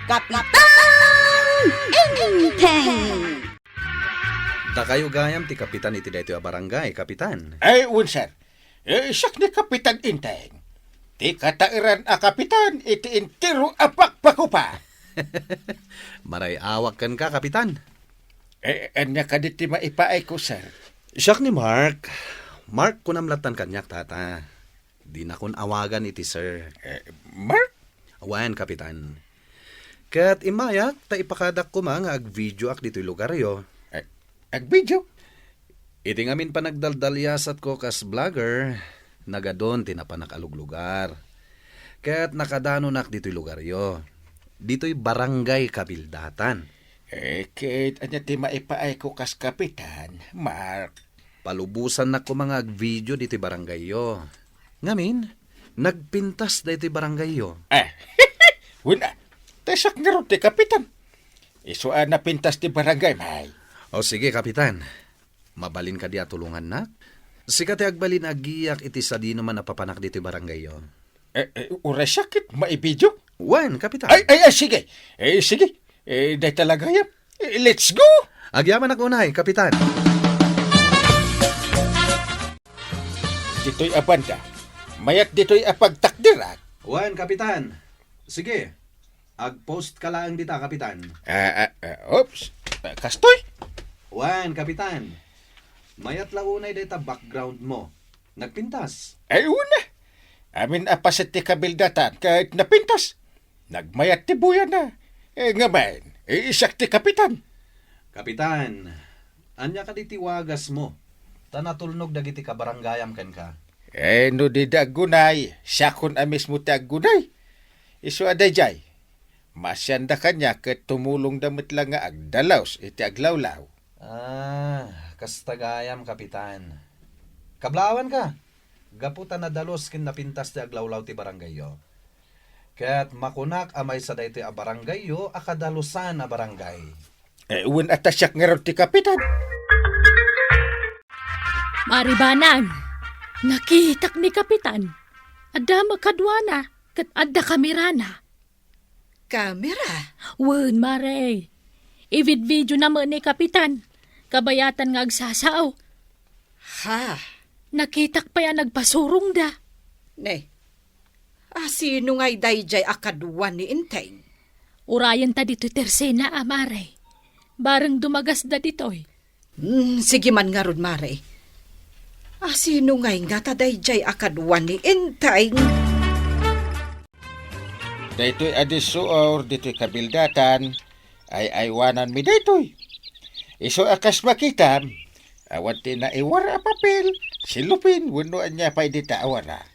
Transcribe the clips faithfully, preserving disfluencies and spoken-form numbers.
Kapitan Enteng! Dakayo gayam ti kapitan iti daytoy a barangay, Kapitan. Ay, wen, sir. Eh, siak ni Kapitan Enteng. Ti kataeran a kapitan iti entero a Pakpakupa. Maray-awak kenka, Kapitan. Eh, ania kadi ti maipaayko, sir? Siak ni Mark. Mark, kunam lattan kaniak, tata. Dinakon awagan iti sir. Eh, Mark? Wen, Kapitan. Ket immayak ta ipakadak koma nga agvideoak ditoy lugaryo. Eh, agvideo? Iti ngamin panagdaldaliasatko kas vlogger, nagadun ti napanak a luglugar. Ket nakadanonak ditoy lugaryo. Ditoy Barangay Kabildatan. Eh, ket ania ti maipaayko kas kapitan, Mark? Palubosannak koma nga agvideo ditoy barangayyo. Ngamin, nagpintas daytoy barangayyo. Eh, wen a. Ta siak ngarud ti kapitan. Isu a napintas ti barangay, may. O sige, Kapitan. Mabalin kadi a tulongannak? Sika ti agbalin agiyak iti sadinoman a papanak ditoy barangayyo. Eh, eh, uray siak ket maivideo? Wen, Kapitan. Ay, ay, ay, sige. Eh, sige. Eh, dayta la gayam. Eh, let's go! Agyamanak unay, Kapitan. Ditoy a banda, mayat ditoy a pagtakderak. Wen, Kapitan. Sige, agpost ka laeng dita, Kapitan. Ah, ah, ah, oops. Ah, kastoy? Wen, Kapitan. Mayat la unay dayta background mo. Nagpintas. Ay, una. Amin a paset ti kabildatan ket napintas. Nagmayat ti buyana. Eh, ngamin, eh, siak ti kapitan. Kapitan, ania kadi ti wagas mo? Ta natulnog dagiti kabarangayam kenka. Eh, no dida aggunay, siakon a mismo ti aggunay. Isu a daydiay, maasianda kaniak ket tumulongda met la nga agdalus iti aglawlaw. Ah, kasta gayam, Kapitan. Kablaawanka, gapu ta nadalus ken napintas ti aglawlaw ti barangayyo. Ket makunak a maysa daytoy a barangayyo a kadalusan a barangay. Eh, wen a ta siak ngarud ti kapitan. Maribanag, nakitak ni Kapitan. Adda makaduana, ket adda kamerana. Kamera? Wen, Mare. Ividvideona met ni Kapitan. Kabayatan nga agsasao. Ha? Nakitak pay a nagpasurongda. Ne, asino ngay daydiay a kadua ni Enteng? Urayenta ditoy tersena a, Mare. Bareng dumagasda ditoy. Hmm, sige man ngarud, Mare. Asino ngay ngata daydiay a kadua ni Enteng? Daytoy a disuor ditoy kabildatan, ay-aywananmi daytoy. Isu a kas makitam, awan ti naiwar a papel, silupin, wenno ania pay dita a wara.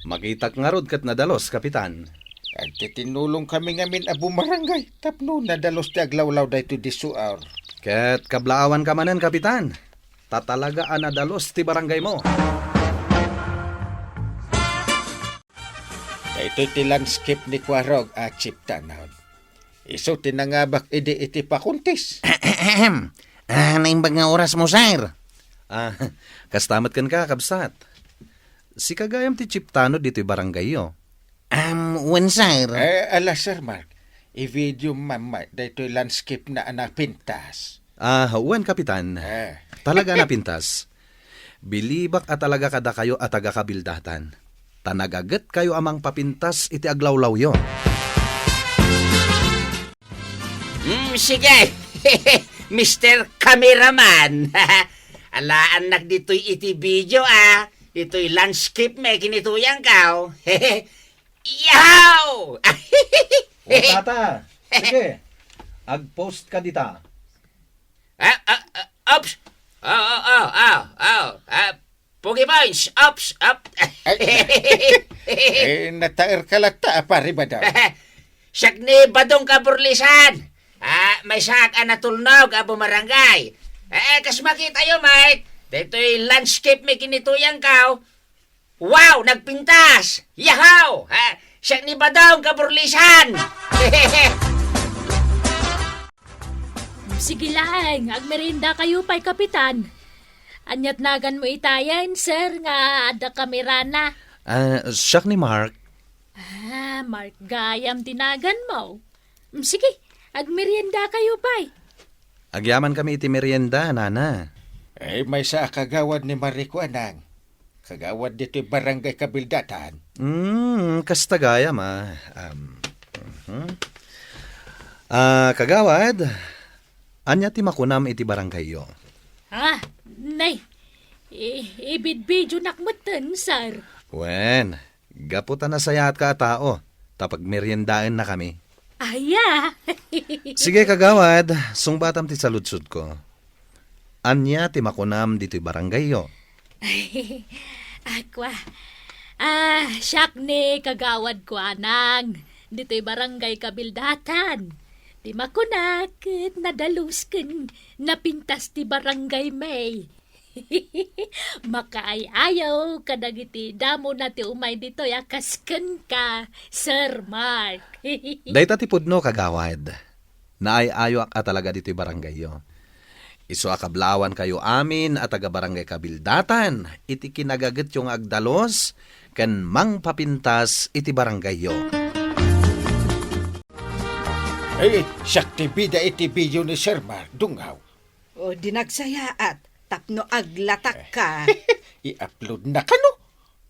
Makitak ngarud ket nadalus, Kapitan. Agtitinnulongkami ngamin a bumarangay tapno nadalus ti aglawlaw daytoy disuor. Ket kablaawanka manen, Kapitan. Ta talaga a nadalus ti barangaymo. Daytoy ti landscape ni Kuarog a Chief Tanod. Isu ti nangabak idi iti pakuntis. Ah, naimbag nga orasmo, sir. Ah, kasta met kenka, kabsat. Sika gayam ti Chief Tanod ditoy barangayyo. Um, wen, sir. Eh, ala, Sir Mark. I-video man, Mark, daytoy landscape na a napintas. Ah, wen, Kapitan. Eh. Talaga a napintas. Bilibak a talaga kadakayo a taga-Kabildatan. Ta nagagetkayo a mangpapintas iti aglawlawyo. Mm, sige. Mister Cameraman. Alaannak ditoy iti video, ah. Itoy landscape met kinituyangko. Yaw! O, tata, sige. Ag-post ka dita. Ah, ah, ah, ops! Oh, oh, oh, oh, oh. Ah, Pogi Points, ops, op. Ay, eh, nataerka latta, a, Pari Badong. Siak ni Badong Kaburlisan. Ah, maysaak a natulnog a bumarangay. Eh, kas makitayo, Mike, daytoy landscape met kinituyangko. Wow, nagpintas! Yahaw! Ha? Siak ni Badong Kaburlisan! Sige laeng, agmeriendakayo pay, Kapitan. Ania't naganmo itayen, sir, nga adda kamerana? Ah, siak ni Mark. Ah, Mark gayam ti naganmo. Sige, agmeriendakayo pay. Agyamankami iti merienda, nana. Ay, maysa a kagawad ni Mariko, anang. Kagawad ditoy barangay Kabildatan. Hmm, kasta gayam, a. Um, mhm. A, kagawad, ania ti makunam iti barangayyo? A, nay, i-, ibidbidionak metten, sir. Wen, gapu ta nasayaatka a tao, ta pagmeriendaennakami. Aya! Sige, kagawad, sungbatam ti saludsodko. Ania ti makunam ditoy barangayyo? Akua. A, siak ni kagawad kuanang ditoy barangay Kabildatan. Ti makunak ket nadalus ken napintas ti barangay mi. Makaay-ayaw kadagiti damona ti umay ditoy a kas kenka, Sir Mark. Dayta ti pudno, kagawad. Naay-ayoak a talaga ditoy barangayyo. Isu a kablawankayo amin a taga-barangay Kabildatan iti kinagagetyo nga agdalus ken mangpapintas iti barangayyo. Ay, siak ti bida iti video ni Sir Mark, dungaw. O, di nagsayaat, tapno aglatak ka. I-upload na kano?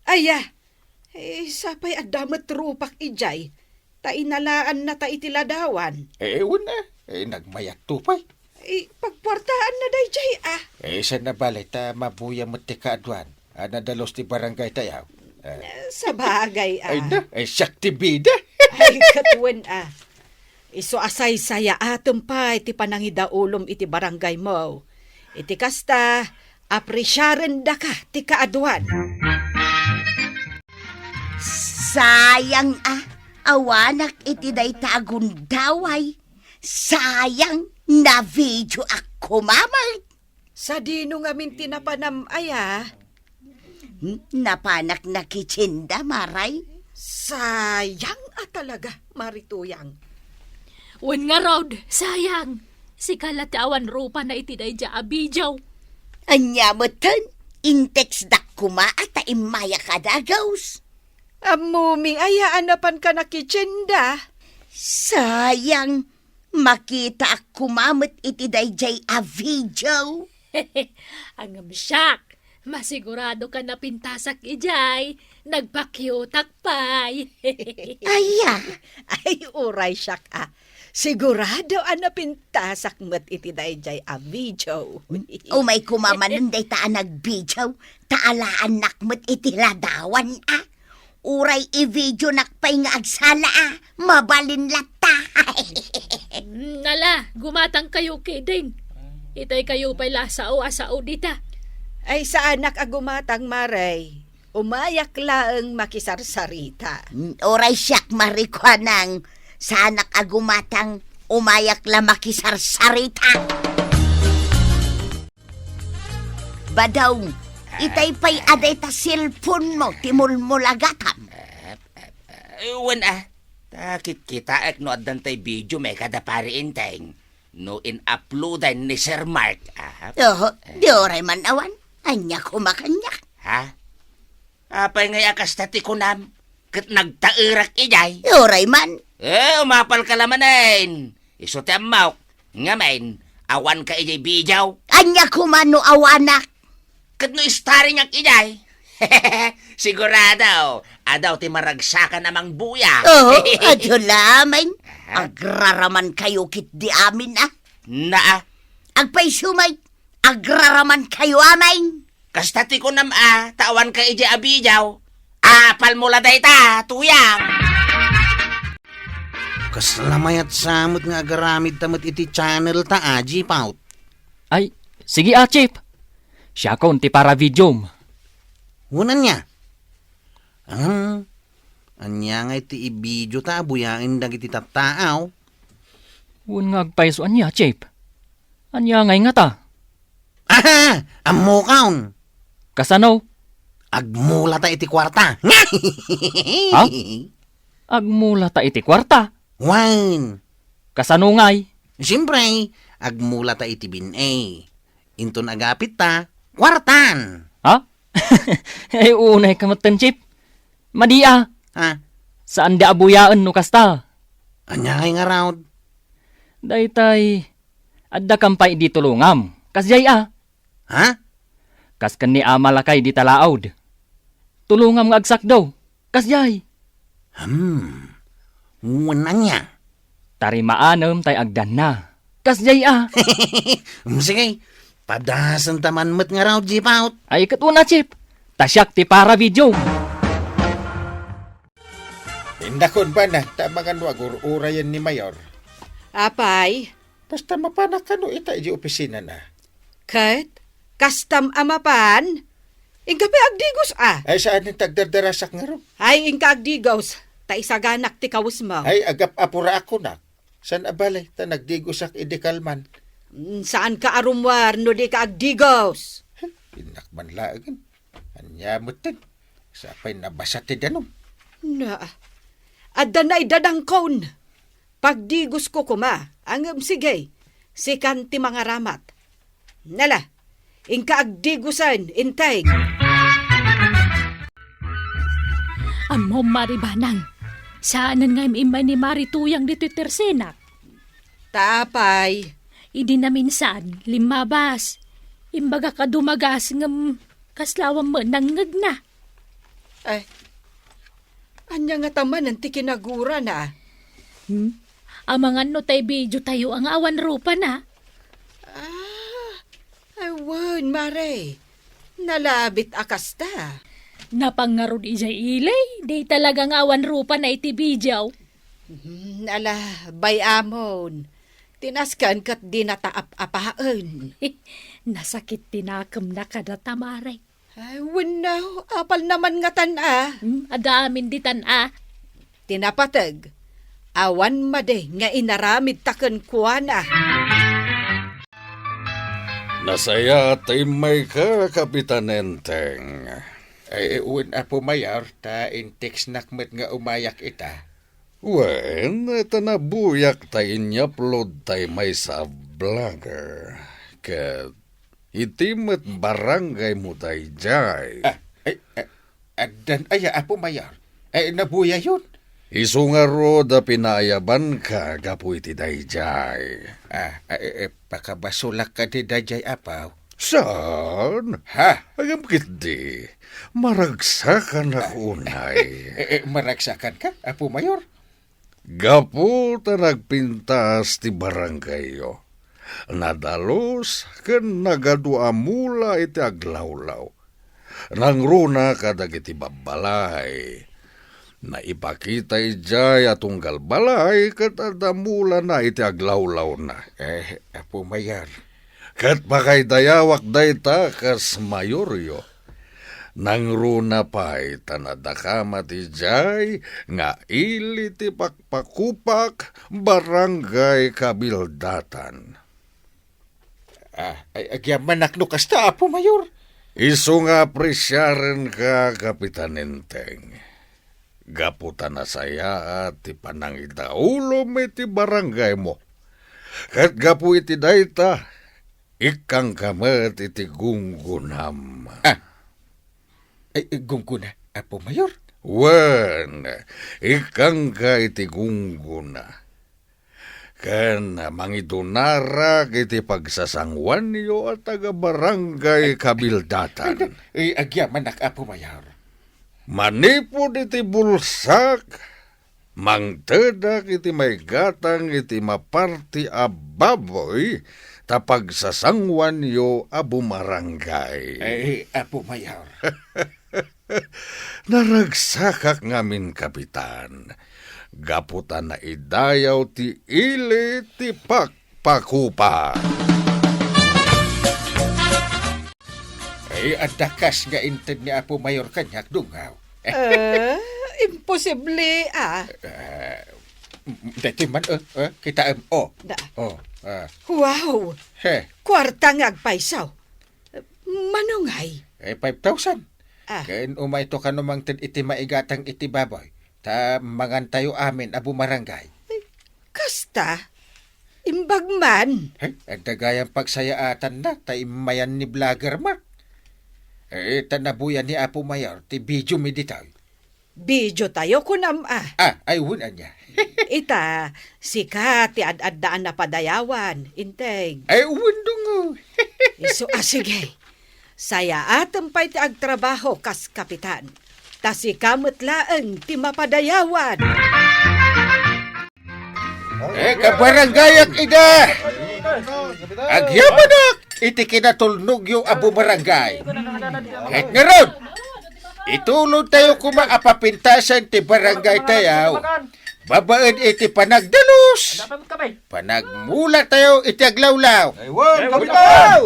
Aya, eh, sapay adda met rupak idiay, ta inalaanna ta iti ladawan. Eh, una, eh, nagmayat to pay. Eh, pagpuartaanna daydiay, ah. Eh, saan na bale, ta mabuya met ti kaaduan. A nadalus ti barangay tayo. Eh. Sabagay, a. Ay na, ay siak ti bida. Ay, ket wen, a. Isu a saysayaatem pay ti panangidaulom iti barangaymo. Iti kasta, apresiarendaka ti kaaduan. Sayang, a, awanak iti dayta a gundaway. Sayang, na-video ak koma met. Sadino ngamin ti napanam aya? Hmm, napanak nakitsinda, Maray. Sayang a talaga, Mari Tuyang. Wen ngarud, sayang. Sika la ti awan rupana iti daydiay a video. Ania metten, intextdak koma a ta immayak a dagus. Ammom aya a napanka nakitsinda? Sayang, makitaak koma met iti daydiay a video. Ngem siak, masiguradoka napintasak idiay, nagpakyutak pay. Aya? Ay, uray siak, a. Sigurado a napintasak met iti daydiay a video. Umay koma manen dayta a nagvideo, ta alaannak met iti ladawan, a. Uray i-videonak pay nga agsala, a, mabalin latta. Mm, ala, gumatangkayo ketdin. Itay kayo pay la sao a sao dita. Ay, saanak a gumatang, Maray. Umayak laeng makisarsarita. Mm, uray siak, Mari, kuanang, saanak a gumatang, umayak la makisarsarita. Badong, itay pay a dayta cellphone mo ti mulmulagatam. Eh, wen, a. Ta kitkitaek no addan tay video mi kada Pari Enteng. No in-uploadan ni Sir Mark, a. Oho, di uray man awan. Ania koma kaniak? Ha? Apay ngay a kasta ti kunam? Ket nagtaerak idiay? Uray man. Eh, umapalka la manen. Isu ti ammok. Ngamin, awanka idiay video? Ania koma no awanak? Ket no starring ak idiay? Sigurado, adaw ti maragsakan a mangbuya. Oo, adu la, amin. Ha? Agraraman kayo ketdi amin, a. Naa. Agpayso met, agraraman kayo amin. Kasta ti kunam, a, ta awanka idiay a video. Apalmo la dayta, Tuyang. Kasla mayat sa met nga agaramidta met iti channel ta, a, Chief Out? Ay, sige, a, Chief. Siakon ti para videom. Wen ania? Ngem, ania ngay ti i-video ta a buyaen dagiti tattaaw? Wen nga agpayso ania, Chief? Ania ngay ngata? Aha! Ammokon! Kasano? Agmulata iti kuarta. Ha? Agmulata iti kuarta? Wen. Kasano ngay? Siempre, agmulata iti bin-e. Inton agapitta, kuartan. Ha? Eh, unay ka metten, Chief. Madi a. Ha? Saan di a buyaen no kasta? Ania ngay ngarud? Daytay, adda kam pay idi tulongam. Kasdiay a. Ha? Kas ken ni Ama Lakay dita laawd. Tulongam nga agsakdaw. Kasdiay. Hmm. Wen ania? Tarimaanem tay agdanna. Kasdiay a. Hmm, sige. Padasenta man met ngarud, Chief, out. Ay, ket una, Chief. Ta siak ti para video. Indakon bana, ta amangan no agur-urayen ni Mayor. Apay? Basta mapanak kano ita iti opisinana. Ket? Kastam a mapan? Inka pay agdigos a. Ay, saan ti agdardarasak ngarud? Ay, inka agdigos, ta isaganak ti kawesmo. Ay, agap-apuraak kunak. Saan a bale, ta nagdigosak idi kalman. Mm, saanka a rummuar no dika agdigos. Huh, innak man laengen. Ania metten? Sapay nabasa ti danum. Na, adda naidadangkon. Pagdigosko koma, ngem sige, sikan ti mangaramat. Nala, inka agdigosen, Enteng. Ammom, Mari Banang, saanen nga im-immay ni Mari Tuyang ditoy tersenak. Ta apay? Idi naminsan, limmabas. Imbagak a dumagas ngem kasla awan met nangngegna. Ay, ania ngata manen ti kinagurana? Hmm? Amangan no tay video tayo a nga awan rupana. Ah, ay wen, Mare. Nalabit a kasta. Napan ngarud idiay ili, di talaga nga awan rupana iti video. Hmm, ala, bay-amon. Ti nasken ket dinata ap-apaen. Nasakit ti nakemna kadata, Mare. Ay, wenno, apalna man ngatan a. Hmm, adda amin ditan a. Ti napateg, awan madi nga inaramidta kenkuana. Nasayaat ta immayka, Kapitan Enteng. Ay, wen, Apo Mayor, ta in-textnak met nga umayak ita. Wen, ta nabuyak ta inyapload tay maysa a vlogger. Ket iti met barangaymo daydiay. Ah, ay, ah, addan aya, Apo Mayor? Ay, nabuyayon? Isu ngarud a pinaayabanka gapu iti daydiay. Ah, ah, eh, eh, pakabasolak kadi daydiay, Apo? Saan? Ha? Ngem ketdi, maragsakanak unay. Eh, eh, maragsakanka, Apo Mayor? Gapu ta nagpintas ti barangayyo, nadalus ken nagadu a mula iti aglawlaw. Nangruna kadagiti babbalay. Naipakita idiay a tunggal balay ket adda mulana iti aglawlawna. Eh, Apo Mayor. Ket pakaidayawak dayta kas mayoryo. Nangruna pay ta nadakamat idiay nga ili ti Pakpakupak, Barangay Kabildatan. Ah, ay, agyamanak no kasta, Apo Mayor. Isu nga apresiarenka, Kapitan Enteng. Gapu ta nasayaat ti panangidaulom iti barangaymo. Ket gapu iti dayta, ikkanka met iti gunggonam. Ah. Ay, ay, gunggona, Apo Mayor? Wen, ikkanka iti gunggona. Ken mangidunarak iti pagsasanguanyo a taga-Barangay Kabildatan. Ay, agyamanak, Apo Mayor. Manipud iti bulsak, mangtedak iti maigatang iti maparti a baboy ta pagsasanguanyo a bumarangay. Ay, Apo Mayor. Naragsakak ngamin, Kapitan, gapu ta naidayaw ti ili ti Pakpakupak. Ay, adda kas nga inted ni Apo Mayor kaniak, dungaw. Eh, imposible, ah. Eh, daytoy man, eh, eh, kitaem, oh. Da. Oh, ah. Wow! He. Kuarta nga agpayso. Mano ngay? Eh, five thousand. Ah. Ken umayto kano mangted iti maigatang iti baboy. Ta mangantayo amin a bumarangay. Ay, kasta? Imbag man. Ay, adda gayam pagsayaatanna, ta immayan ni Vlogger Mark. Eh, ta nabuya ni Apo Mayor ti video mi ditoy. Videotayo, kunam a. Ah, ay, wen, ania. Ita, sika ti ad-adda a napadayawan, Enteng. Ay, wen, dungo. Isu a, sige. Sayaatem pay ti agtrabaho kas kapitan. Ta sika met laeng ti mapadayawan. Eh, kabarangayak ida! Agyamanak iti kinatulnogyo a bumarangay. Ket ngarud, itulodtayo koma a papintasen ti barangaytayo babaen iti panagdalus, panagmulatayo iti aglawlaw. Ay, wen, kapitan!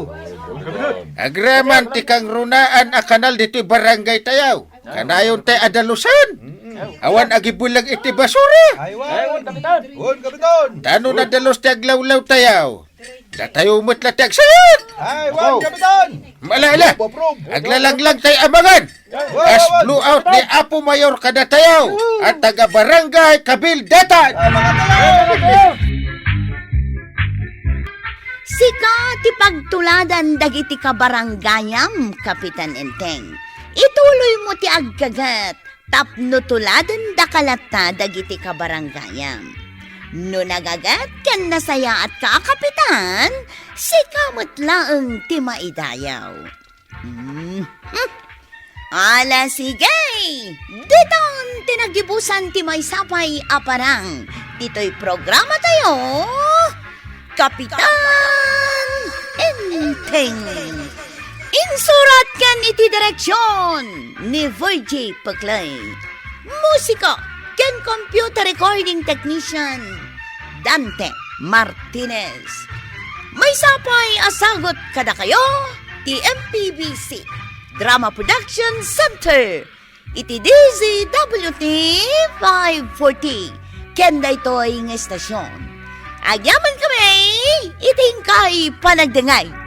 Agraman ti kangrunaan a kanal ditoy barangaytayo. Kanayon tay adalusan. Awan agibulag iti basura. Ay, wen, kapitan! Wen, kapitan! Ta no nadalus ti aglawlawtayo, datayo met la ti agsayat. Ay, wen, kapitan! Mala, ala. Approve, approve. Aglalanglang tay amangan. Ay, wen, kas wen, blowout ni Apo Mayor kadatayo, a taga Barangay Kabildatan. Ay, mga tayo! Sika ti pagtuladan dagiti kabarangayam, Kapitan Enteng. Ituloymo ti aggaget tapno tuladendaka latta dagiti kabarangayam. No nagaget ken nasayaatka a kapitan, sika met laeng ti maidayaw. Hmm. Hmm. Ala, sige! Ditan ti naggibusan ti maysa pay a parang ditoy programatayo, Kapitan Enteng. Insurat ken iti direksion ni Virgie Peclay. Musika ken computer recording technician, Dante Martinez. Maysa pay a sagut kadakayo ti M P B C Drama Production Center iti D Z W T five forty ken daytoy nga estasion. Agyaman kami iti inkay panagdengngeg.